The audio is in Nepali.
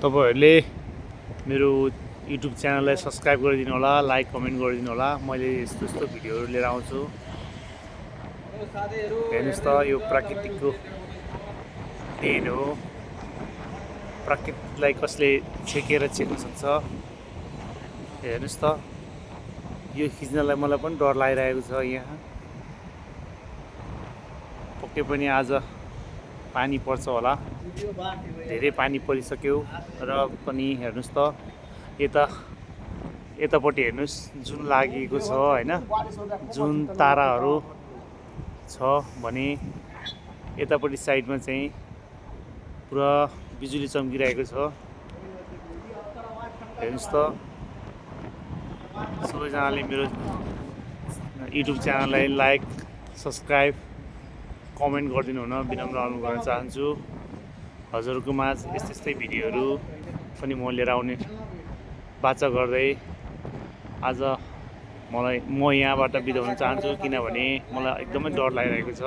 तपाईहरुले मेरो युट्युब च्यानललाई सब्स्क्राइब गरिदिनु होला, लाइक कमेन्ट गरिदिनु होला। मैले यस्तो यस्तो भिडियोहरु लिएर आउँछु। हेर्नुस् त यो प्राकृतिकको देन हो। प्रकृतिलाई कसले छेकेर छेक्न सक्छ। हेर्नुस् त यो खिच्नलाई मलाई पनि डर लागिरहेको छ। यहाँ पक्कै पनि आज पानी पर्छ होला। धेरै पानी परिसक्यो र पनि हेर्नुस् त यतापट्टि हेर्नुस् जुन लागेको छ हैन, जुन ताराहरू छ भने यतापट्टि साइडमा चाहिँ पुरा बिजुली चम्किरहेको छ। हेर्नुस् त सबैजनाले मेरो युट्युब च्यानललाई लाइक सब्स्क्राइब कमेन्ट गरिदिनु हुन विनम्र अनुरोध गर्न चाहन्छु। हजुरको माझ यस्तै भिडियोहरु पनि म लिएर आउने बाचा गर्दै आज म यहाँबाट बिदा हुन चाहन्छु, किनभने मलाई एकदमै डर लागिरहेको छ।